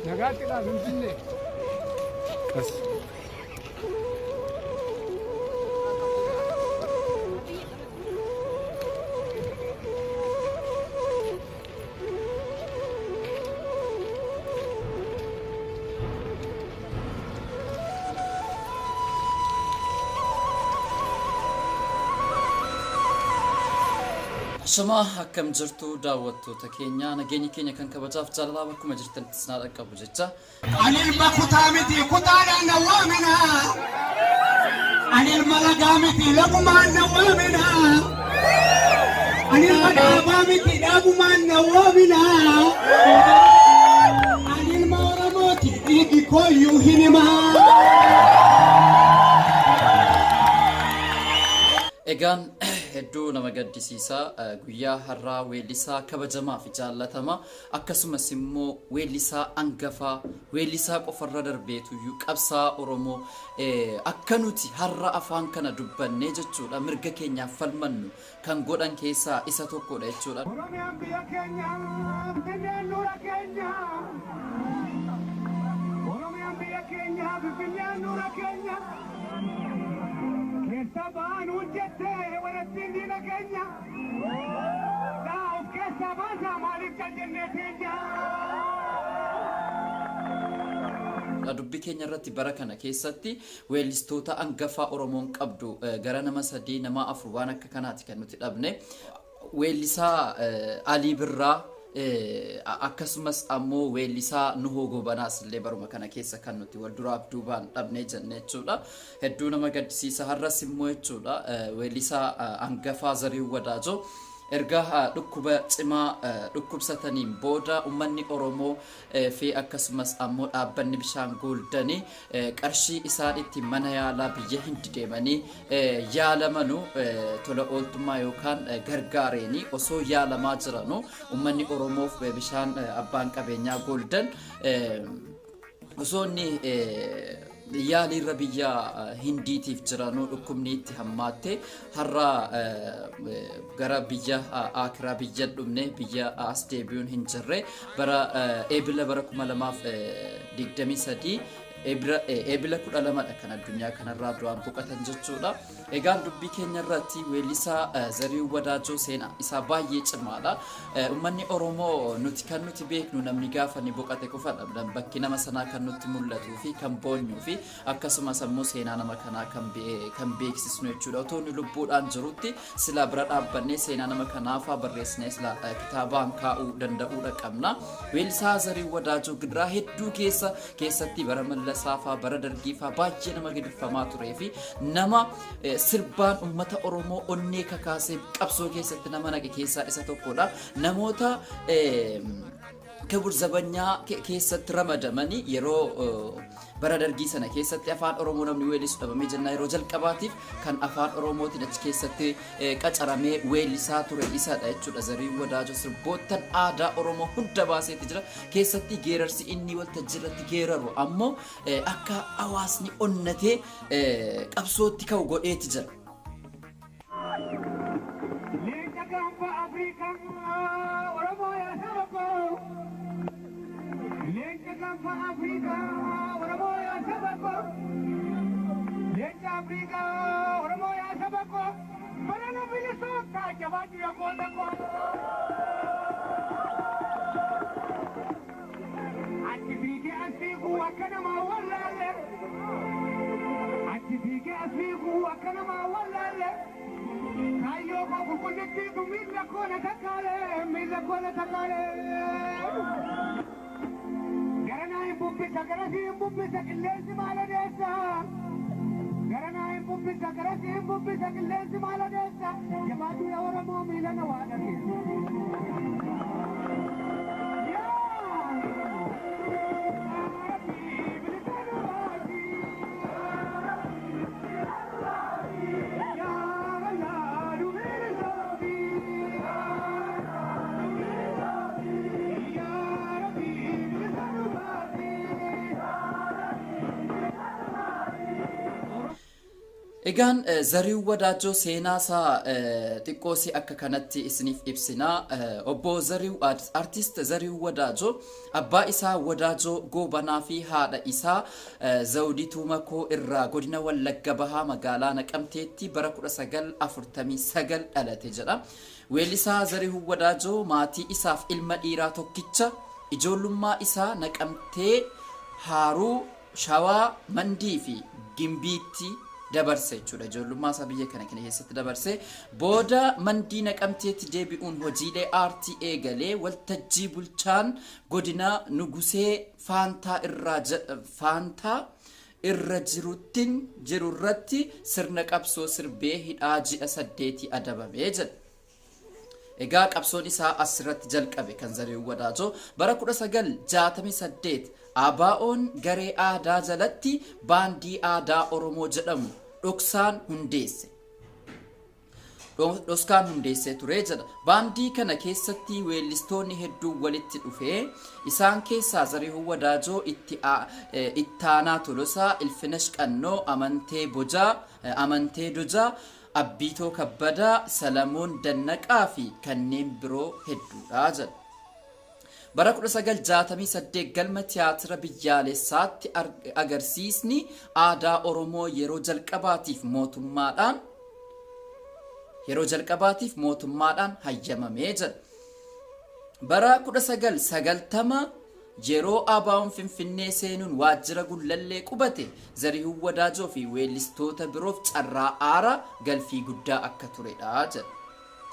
Nagaatti dhaa Finfinnee. Bas. Ashamaa, akkam jirtu daawwattoota keenya? Nageenyi keenya kan kabajaaf jaalalaa bakkuma jirtanitti isin haa dhaqqabu jecha. Ani ilma kutaa miti, kutaadhaan na waamina. Ani ilma lagaa miti, lagumaan na waamina. Ani ilma dhaabaa miti, dhaabumaan na waamina. Ani ilma Oromooti, dhiigi kooyyuu hin himaa. Egaan hedduu nama gaddisiisa, guyyaa har'aa weellisaa kabajamaa fi jaallatamaa, akkasumas immoo weellisaa angafaa, weellisaa qofarra darbeetuyyuu qabsaa'aa Oromoo, akka nuti har'a afaan kana dubbannee jechuudha mirga keenyaaf falmannu kan godhan keessaa isa tokkodha jechuudha. Oromiyaan biyya keenya, Finfinneen nuura keenya. Oromiyaan biyya keenya, Finfinneen nuura keenya. Keessa baanuun jettee warattiin diina keenya. Daa of keessaa baasaa, maaliif cal jennee teenya? Dubbii keenya irratti bara kana keessatti weellistoota angafaa Oromoon qabdu gara nama sadii, nama afur waan akka kanaati kan nuti dhabne. Weellisaa Alii Birraa, akkasumas ammoo weellisaa Nuhoo Goobanaas illee baruma kana keessa kan nuti wal duraaf duubaan dhabnee jenne jechuudha. Hedduu nama gaddisiisa. Har'as immoo jechuudha weellisaa angafaa Zarihuun Wadaajoo erga dhukkuba cimaa dhukkubsataniin booda uummanni Oromoo fi akkasumas ammoo dhaabbanni bishaan Gooldanii qarshii isaan itti mana yaalaa biyya Hindi deemanii yaalamanu tola ooltummaa yookaan gargaareenii osoo yaalamaa jiranu uummanni Oromoof bishaan abbaan qabeenyaa Gooldan osoo inni yaaliirra biyya Hindiitiif jiranuu dhukkubni itti hammaatte har'a gara biyya Akiraa, biyya dhumne, biyya as deebi'uun hin jirre, bara Eebila bara 2023, Eebila 12dha kan addunyaa kanarraa du'aan boqotan jechuudha. Egaan dubbii keenya irratti weellisaa Zarihuun Wadaajoo seenaa isaa baay'ee cimaadha. Uummanni Oromoo nuti kan nuti beeknu namni gaafa ni boqate qofadha. Bakki nama sanaa kan nutti mul'atuu fi kan boonyuu fi akkasumas ammoo seenaa nama kanaa kan beeksisnu jechuudha. Otoo inni lubbuudhaan jirutti silaa bira dhaabbannee seenaa nama kanaa fa'aa barreessinee silaa kitaabaan kaa'uu danda'uudha qabna. Weellisaa Zarihuun Wadaajoo gidiraa hedduu keessatti bara Mallasaa fa'aa, bara Dargii fa'aa baay'ee nama gidirfamaa turee fi nama sirbaan uummata Oromoo onnee kakaasee qabsoo keessatti nama naqe keessaa isa tokkodha. Namoota kibur zabanyaa keessatti ramadamanii yeroo bara Dargii sana keessatti afaan Oromoo namni weellisu dhabamee jennaa yeroo jalqabaatiif kan afaan Oromootiin achi keessatti qacaramee weellisaa ture isadha jechuudha. Zarihuun Wadaajoo sirboottan aadaa Oromoo hunda baaseeti jira. Keessatti geerarsi inni waltajjii irratti geeraru ammoo akka hawaasni onnatee qabsootti ka'u godheeti jira. Leenca gaanfa Afrikaa, Oromoo yaa saba koo. Leenca gaanfa Afrikaa, Oromoo yaa saba koo. Leenca Afrikaa, Oromoo yaa saba koo. Barana bilisoomtaa, jabaadhu yaa goota koo. Achi fiigee as fiiguu akka namaa wallaalle. Achi fiigee as fiiguu akka namaa wallaalle. Kaayyoo koo qulqullittiitu miilla koo na takkaale, miilla koo na takkaale. Garanaa hin bubbisa, garasii hin bubbisa, qilleensi maal odeessa? Garanaa hin bubbisa, garasii hin bubbisa, qilleensi maal odeessa? Jabaadhu yaa Oromoo, miila na waa dhageessa. Yaa Rabbi, bilisa nu baasi. Yaa Allah, nu bilisoomsi. Yaa Rabbi, bilisa nu baasi. Egaan Zarihuun Wadaajoo seenaa isaa xiqqoosii akka kanatti isiniif ibsina. Obbo Zarihuun, Artist Zarihuun Wadaajoo abbaa isaa Wadaajoo Goobanaa fi haadha isaa Zawudituu Makoo irraa godina Wallagga Bahaa magaalaa Naqamteetti bara 1949 dhalate jedha. Weellisaa Zarihuun Wadaajoo maatii isaaf ilma dhiiraa tokkicha. Ijoollummaa isaa Naqamtee, Haaruu, Shawaa, Mandii fi Gimbiitti dabarse jechuudha. Ijoollummaa isaa biyya kana keessatti dabarse. Booda Mandii Naqamteetti deebi'uun hojiilee aartii eegalee waltajjii bulchaan godina Nugusee Faantaa irraa Faantaa irra jiruttin jirurratti sirna qabsoo sirbee hidhaa ji'a 8 adabamee jedha. Egaa qabsoon isaa asirratti jalqabe kan Zarihuun Wadaajoo. Bara 1968 ABO'n garee aadaa jalatti baandii aadaa Oromoo jedhamu dhoksaan hundeesse. Dhoskaan hundeessee ture jedha. Baandii kana keessatti weellistoonni hedduun walitti dhufee isaan keessaa Zarihuun Wadaajoo, itti Ittaanaa Tolosaa, Ilfinash Qannoo, Amantee Bojaa, Amantee Dojaa, Abbiitoo Kabbadaa, Salamoon Dannaqaa fi kanneen biroo hedduudha jedha. Bara 1968 galma tiyaatira biyyaalessaatti agarsiisni aadaa Oromoo yeroo jalqabaatiif mootummaadhaan hayyamamee jedha. Bara 1990 yeroo ABO'n Finfinnee seenuun waajjira Gullallee qubate, Zarihuun Wadaajoo fi weellistoota biroof carraa aara galfii guddaa akka turedha jedha.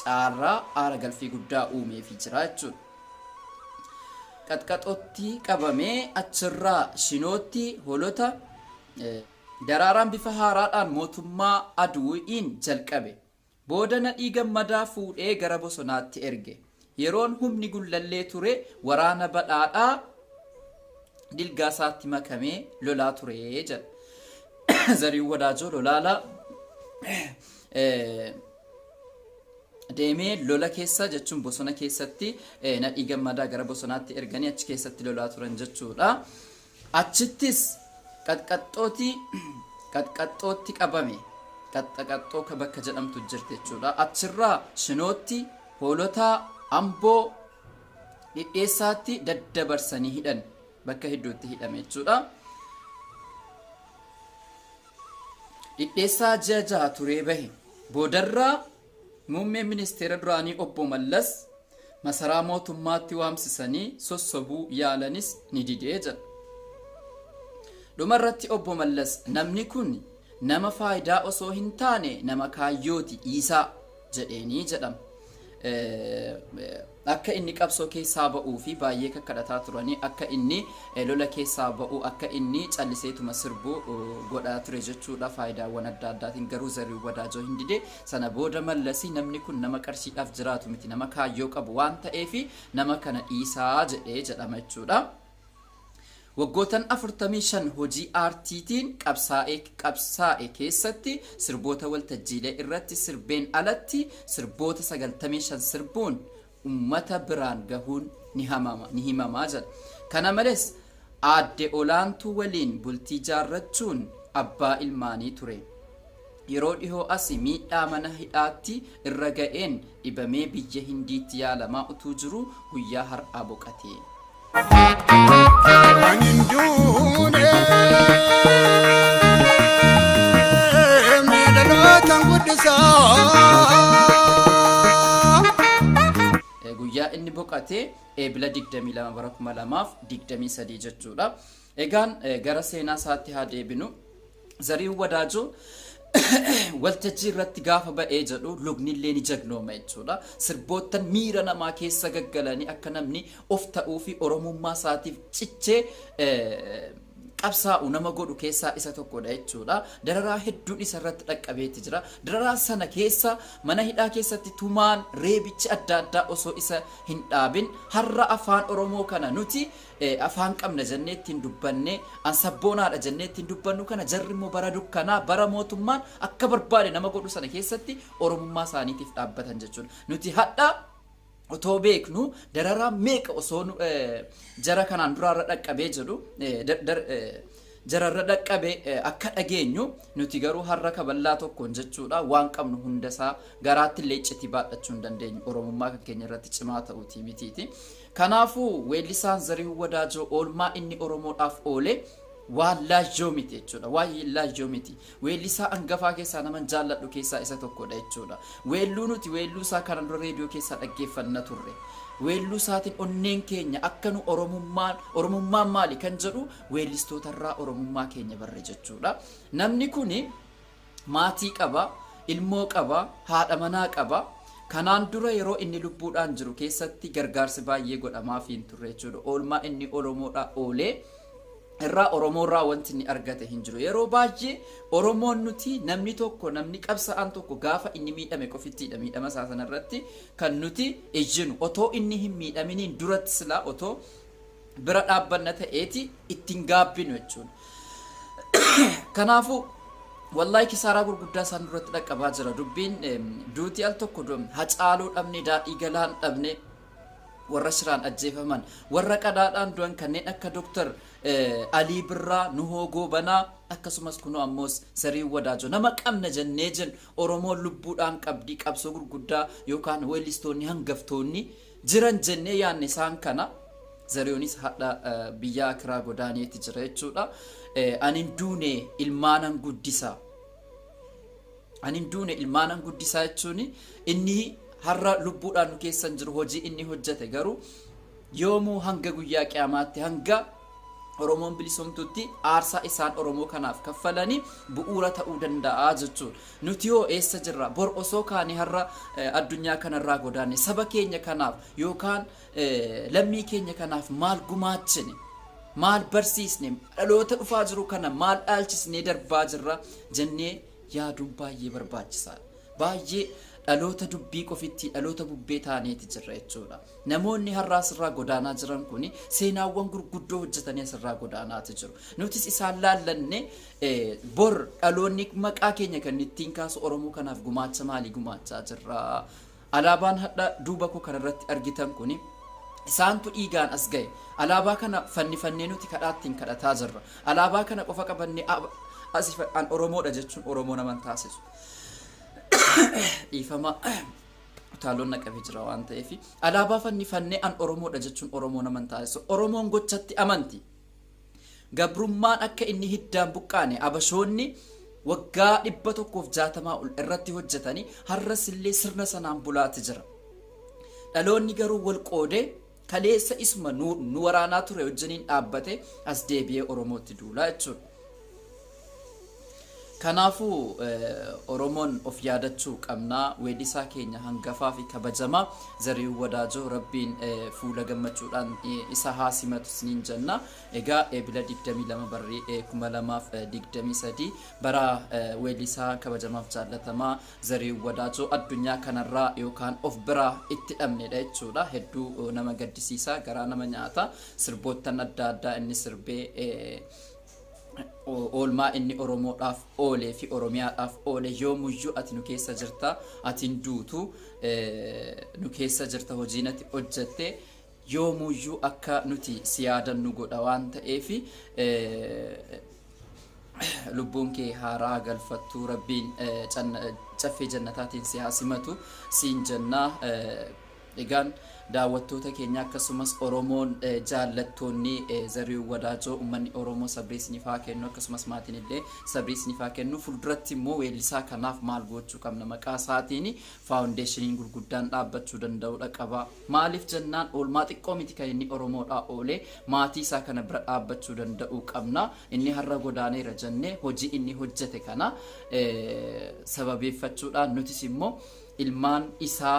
Carraa aara galfii guddaa uumeefii jira jechuudha. Qaxqaxootti qabamee achirraa Shinootti, Holota daraaraan bifa haaraadhaan mootummaa Aduwiin jalqabe. Booda Nadhii Gammadaa fuudhee gara bosonaatti erge. Yeroon humni Gullallee ture waraana Badhaadhaa Dilgaasaatti makamee lolaa ture jedha. Zarihuun Wadaajoo lolaala deemee lola keessa jechuun bosona keessatti Nadhii Gammadaa gara bosonaatti erganii achi keessatti lolaa turan jechuudha. Achittis qaxqaxxootti qabame. Qaxxaxxoo bakka jedhamtu jirti jechuudha. Achirraa Shinootti, Hoolotaa, Amboo, Dhidheessaatti daddabarsanii hidhan. Bakka hedduutti hidhame jechuudha. Dhidheessaa ji'a 6 turee bahe. Boodarraa muummeen ministeera duraanii obbo Mallas masaraa mootummaatti waamsisanii sossobuu yaalanis ni didee jedha. Dhumarratti obbo Mallas "Namni kun nama faayidaa osoo hin taane nama kaayyooti, dhiisaa" jedheenii jedhama. Akka inni qabsoo keessaa ba'uu fi baay'ee kakkadhataa turanii, akka inni lola keessaa ba'u, akka inni calliseetuma sirbu godhaa ture jechuudha faayidaawwan adda addaatiin. Garuu Zarihuun Wadaajoo hin dide. Sana booda Mallasii "Namni kun nama qarshiidhaaf jiraatu miti, nama kaayyoo qabu waan ta'eefi nama kana dhiisaa" jedhee jedhama jechuudha. Waggootan 45 hojii aartiitiin qabsaa'e keessatti sirboota waltajjiilee irratti sirbeen alatti sirboota 95 sirbuun ummata biraan gahuun ni himamaa jedha. Kana malees aadde Olaantuu waliin bultii jaarrachuun abbaa ilmaanii ture. Yeroo dhihoo asi miidhaa mana hidhaatti irra ga'een dhibamee biyya Hindiitti yaalamaa utuu jiruu guyyaa har'aa boqate. Ani hin duune, miidhalootaan guddisaa. Guyyaa inni boqate Eebila 22 bara 2023 jechuudha. Egaan gara seenaa isaatti haa deebinu. Zarihuun Wadaajoo waltajjii irratti gaafa ba'ee jedhu lugnillee ni jagnooma jechuudha. Sirboottan miira namaa keessa gaggalanii akka namni of ta'uu fi Oromummaa isaatiif cichee qabsaa'u nama godhu keessaa isa tokkodha jechuudha. Dararaa hedduun isa irratti dhaqqabeeti jira. Dararaa sana keessa mana hidhaa keessatti tumaan reebichi adda addaa osoo isa hin dhaabin har'a afaan Oromoo kana nuti afaan qabna jennee ittiin dubbanne, an sabboonaadha jennee ittiin dubbannu kana, jarri immoo bara dukkanaa, bara mootummaan akka barbaade nama godhu sana keessatti Oromummaa isaaniitiif dhaabbatan jechuudha. Nuti hadha otoo beeknu dararaa meeqa osoo jara kanaan duraarra dhaqqabee jedhu, Jararra dhaqqabe akka dhageenyu, nuti garuu har'a kaballaa tokkoon jechuudha waan qabnu hundasaa garaatti illee iccitii baadhachuu hin dandeenyu, Oromummaa kan keenya irratti cimaa ta'uutii mitiiti. Kanaafuu weellisaan Zarihuu Wadaajoo oolmaa inni Oromoodhaaf oole waan laayyoo miti jechuudha. Waan laayyoo miti. Weellisaa angafaa keessaa naman jaalladhu keessaa isa tokkodha jechuudha. Weelluu nuti weelluu isaa kana dura reediyoo keessaa dhaggeeffanna turre. Weelluu isaatiin onneen keenya akka nu Oromummaan, Oromummaan maali kan jedhu weellistootarraa Oromummaa keenya barre jechuudha. Namni kuni maatii qaba, ilmoo qaba, haadha manaa qaba. Kanaan dura yeroo inni lubbuudhaan jiru keessatti gargaarsi baay'ee godhamaafii hin turre jechuudha. Oolmaa inni Oromoodhaa oolee irraa Oromoorraa wanti inni argate hin jiru. Yeroo baay'ee Oromoon nuti namni tokko, namni qabsa'aan tokko gaafa inni miidhame qofittiidha miidhama isaa sanarratti kan nuti ijjinu. Otoo inni hin miidhaminiin duratti silaa otoo bira dhaabbanna ta'eeti ittiin gaabbinu jechuudha. Kanaafuu wallaahi kisaaraa gurguddaa isaan duratti dhaqqabaa jira. Dubbiin duuti al tokko Hacaaluu dhabne, Daadhii Galaan dhabne, warra shiraan ajjeefaman, warra qadaadhaan du'an kanneen akka Dr. Alii Birraa, Nuhoo Goobanaa, akkasumas kunoo ammoos Zarihuun Wadaajoo nama qabna jennee jennu Oromoon lubbuudhaan qabdi, qabsoo gurguddaa yookaan weellistoonni hangaftoonni jiran jennee yaanne isaan kana. Zariyoonis hadha biyya akiraa godaaneeti jira jechuudha. Ani hin duune, ilmaanan guddisa. Ani hin duune, ilmaanan guddisaa jechuun inni har'a lubbuudhaan nu keessa hin jiru, hojii inni hojjete garuu yoomuu hanga guyyaa qiyaamaatti, hanga Oromoon bilisomtutti aarsaa isaan Oromoo kanaaf kaffalanii bu'uura ta'uu danda'a jechuudha. Nuti hoo eessa jirra? Bor osoo kaanii har'a addunyaa kanarraa godaanne saba keenya kanaaf yookaan lammii keenya kanaaf maal gumaachine? Maal barsiisne? Dhaloota dhufaa jiru kana maal dhaalchisnee darbaa jirra jennee yaaduun baay'ee barbaachisaadha. Baay'ee dhaloota dubbii qofitti dhaloota bubbee taaneeti jirra jechuudha. Namoonni har'a asirraa godaanaa jiran kun seenaawwan gurguddoo hojjetanii asirraa godaanaati jiru. Nutis isaan laallanne bor dhaloonni maqaa keenya kan ittiin kaasu Oromoo kanaaf gumaacha maalii gumaachaa jirra? Alaabaan hadha duuba koo kanarratti argitan kun isaantu dhiigaan as ga'e. Alaabaa kana fannifannee nuti kadhaa ittiin kadhataa jirra. Alaabaa kana qofa qabannee asii an Oromoodha jechuun Oromoo nama hin taasisu. Dhiifama, utaaloon na qabee jira waan ta'eef. Alaabaa fannifannee an Oromoodha jechuun Oromoo nama hin taasisu. Oromoon gochatti amanti. Gabrummaan akka inni hiddaan buqqaane Abashoonni waggaa 160 ol irratti hojjetanii har'as illee sirna sanaan bulaati jira. Dhaloonni garuu wal qoodee kaleessa isuma nu waraanaa ture wajjiniin dhaabbate as deebi'ee Oromootti duulaa jechuudha. Kanaafuu Oromoon of yaadachuu qabna. Weellisaa keenya hangafaa fi kabajamaa Zarihun Wadaajoo Rabbiin fuula gammachuudhaan isa haa simatu isiniin jenna. Egaa Eebila 22 barri 2023 bara weellisaa kabajamaaf jaallatamaa Zarihun Wadaajoo addunyaa kanarraa yookaan of biraa itti dhabnedha jechuudha. Hedduu nama gaddisiisa, garaa nama nyaata. Sirboottan adda addaa inni sirbee, oolmaa inni Oromoodhaaf oolee fi Oromiyaadhaaf oole, yoomuyyuu ati nu keessa jirta, ati hin duutu, nu keessa jirta. Hojiin ati hojjette yoomuyyuu akka nuti si yaadannu godha waan ta'eef, lubbuun kee haaraa galfattu, Rabbiin caffee jannataatiin si haa simatu siin jennaa. Egaan daawwattoota keenya, akkasumas Oromoon jaallattoonni Zarihun Wadaajoo, uummanni Oromoo sabrii isiniif haa kennu, akkasumas maatiin illee sabrii isiniif haa kennu. Fuulduratti immoo weellisaa kanaaf maal gochuu qabna? Maqaa isaatiin faawundeeshiniin gurguddaan dhaabbachuu danda'uudha qaba. Maaliif jennaan oolmaa xiqqoo miti kan inni Oromoodhaa oolee, maatii isaa kana bira dhaabbachuu danda'uu qabna. Inni har'a godaaneera jennee hojii inni hojjete kana sababeeffachuudhaan nutis immoo ilmaan isaa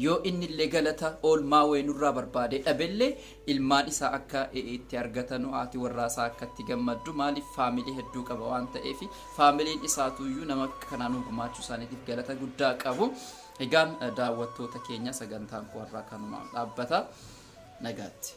yoo inni illee galata oolmaa wayii nurraa barbaadee dhabellee ilmaan isaa akka itti argatanu, haati warraa isaa akka itti gammaddu. Maaliif, faamilii hedduu qaba waan ta'eef, faamiliin isaatuyyuu nama akka kanaa nu gumaachuu isaaniitiif galata guddaa qabu. Egaan daawwattoota keenya, sagantaan koo har'aa kanumaan dhaabbata. Nagaatti.